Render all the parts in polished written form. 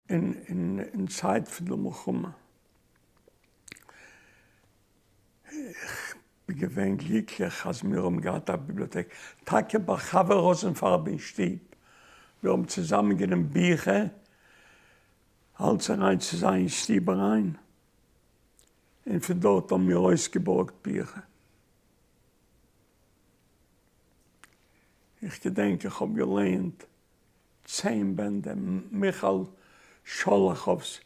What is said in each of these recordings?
אין צייט פון די מלחמה. איך בין געווען גליקליך אז מיר האבן געהאט א ביבליאטעק, טאקע ביי חבר ראזענפארב אין שטוב, מיר האבן צוזאמען גענומען ביכער, אלץ אריין צו זיי אין שטוב אריין, און פון דארט האבן מיר אויסגעבארגט ביכער. איך געדענק איך האב געלייענט צען בענדער מיכאל שאלאכאוו'ס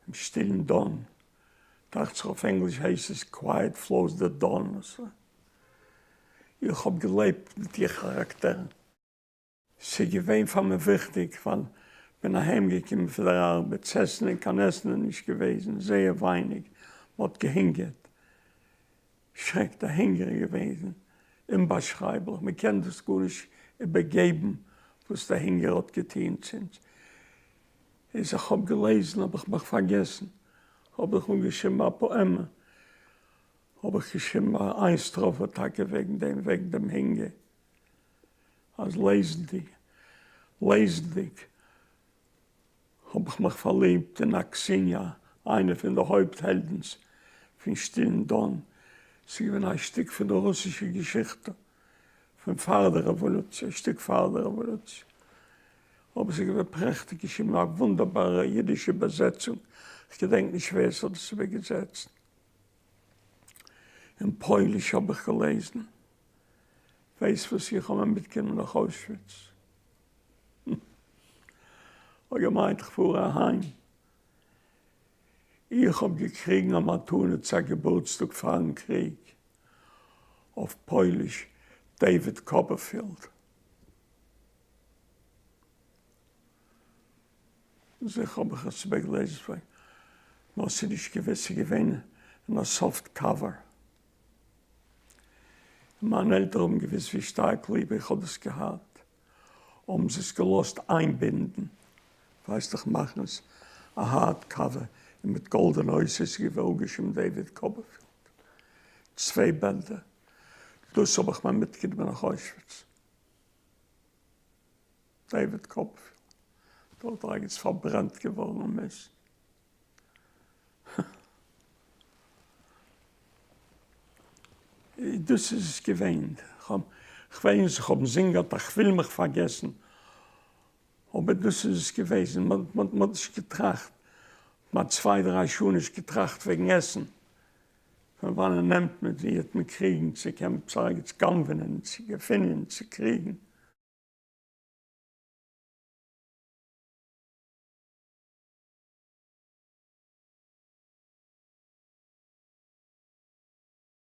דעם שטילן דאן, דאכט זיך אויף ענגליש הייסט עס Quiet Flows the Don, איך האב געלעבט מיט די כאראקטערן. ס'איז געווען פאר מיר וויכטיג ווייל כ'בין אהיים געקומען פון דער ארבעט, צו עסן און קיין עסן איז נישט געוועזן, זייער ווייניג, מ'האט געהונגערט, שרעק דער הונגער איז געוועזן אומבאשרייבליך, מ'קען דאס גארנישט איבערגעבן וואס דער הונגער האט געטון צו אונז. איז איך האב געלעזן האב איך מיך פארגעסן, האב איך אנגעשריבן א פאעמע, האב איך געשריבן א איין סטראפע טאקע וועגן דעם, וועגן דעם הונגער, אז לעזנדיג, לעזנדיג האב איך מיך פארליבט אין אקסיניא, איינע פון די הויפט העלדנס פון שטילן דאן, ס'איז געווען א שטיק פון די רוסישע געשיכטע פון פאר די רעוואלוציע, א שטיק פאר די רעוואלוציע, אבער ס'איז געווען פרעכטיג געשריבן, א וואונדערבארע אידישע איבערזעצונג, כ'געדענק נישט ווער ס'האט עס איבערגעזעצט. אין פויליש האב איך געלעזן, ווייסט וואס איך האב מיר מיטגענומען נאך אוישוויץ? כ'האב געמיינט כ'פאר אהיים, איך האב געקריגן א מתנה צו א געבורטסטאג פארן קריג, אויף פויליש, דעיוויד קאפערפילד. זיכער האב איך עס איבערגעלעזן, נאר ס'איז נישט געווען, ס'איז געווען אין א soft cover. און מיינע עלטערן האבן געוואוסט ווי שטארק ליב איך האב דאס געהאט, האבן זיי עס געלאזט איינבינדן, ווייסט דאך מאכן עס א hard cover און מיט גאלדענע אותיות איז געווען אפגעשריבן דעיוויד קאפערפילד, צוויי בענדער, דאס האב איך מיר מיטגענומען נאך אוישוויץ. דעיוויד קאפערפילד, דארט ערגעץ פארברענט געווארן אין מיסט. דאס איז עס געווען. כ'ווייס איך האב אינזין געהאט אז כ'וויל מיך פארגעסן, אבער דאס איז עס געוועזן, מ'האט נישט געטראכט, מ'האט צוויי דריי שעה נישט געטראכט וועגן עסן, פון וואנען נעמט מען, ווי וועט מען קריגן, צו קען מען עפעס ערגעץ גנב'נען, צו געפינען, צו קריגן.